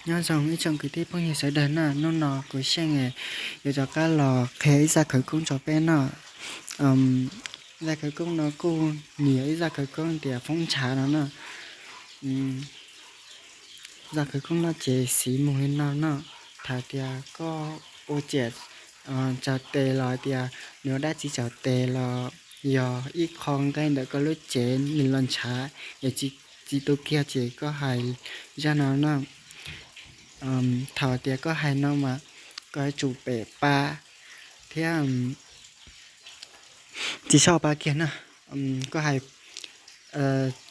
Nyob zoo ib tsoom kwv tij phooj ywg sawv daws na, hnub no kuv Xyeej yuav rov qab los qhia ib zaj khawv koob rau peb no. Zaj khawv koob no kuj nws yog ib zaj khawv koob tias foob ntshav no na. Zaj khawv koob no ces xis mus li no no, thaum tias koj ua ciam tsaus tes los tias nws ua dab tsi tsaus tes los yog ib qho nqaij ntawm koj lub cev nws los ntshav es tsis tu kiag ces koj hais zaj no no. Thaum tias koj hais no mas koj yuav tsum pem pab thiab tsis txhob pab kiag na. Koj hais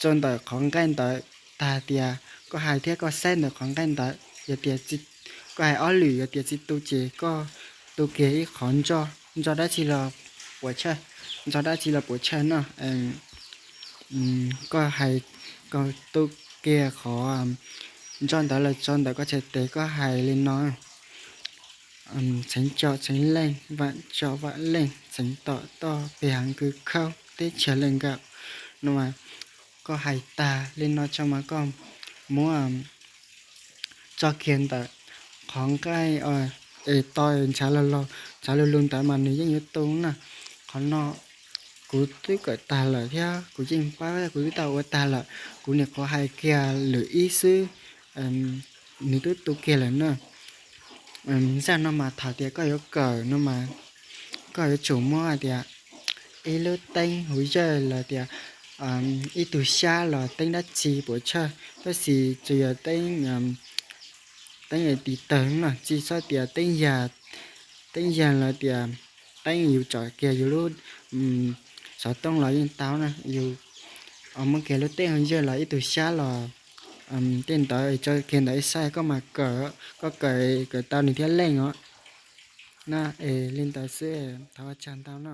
rau ntawm qhov nqaij ntawd, tag tias koj hais thiab koj saib ntawm qhov nqaij ntawd, yog tias koj hais ob lwm yog tias tsis tu ces koj tu kiag ib qho ntsoj, ntsoj dab tsi los puas tshawj, ntsoj dab tsi los puas tshawj no. Koj hais, koj tu kiag qhov ntsoj ntawd los tso ntawm koj txhais tes, koj hais li no: Txheev co txheev leej, vam co vam leej, txheev tom toj, pes hav kws khaub, teb chaws leej nkawm no mas. Koj hais tag li no tso mas koj muab tso kiag ntawm qhov nqaij es to ntshav lug lug, ntshav lug lug ntawd mas nws yeej yuav tu na. Qhov no kuv twb kawm tag lawm thiab kuv yeej paub, kuv twb tau ua tag lawm, kuv nyuam qhuav hais kiag lwm ib xwb, nws twb tu kiag lawm na. Zaj no mas thaum tias koj yuav kawm no mas koj yuav tsum muab hais tias ib lub teeb huv yawg los tias ib tug xyab los teeb dab tsi puas tshawj, tab sis tsuas yog teeb, teeb es tis tawg no, tsis txhob tias teeb yag, teeb yag los tias teeb yus tsom kiag yus lub xov tooj los yeej tau na. Yus muab kiag lub teeb huv yawg los ib tug xyab los tej ntawd tso kiag ntawd ib sab koj mas kawm, koj kawm, kawm tau nws thiaj leej os. Na es li ntawd xwb, thov ua tsaug ntau no.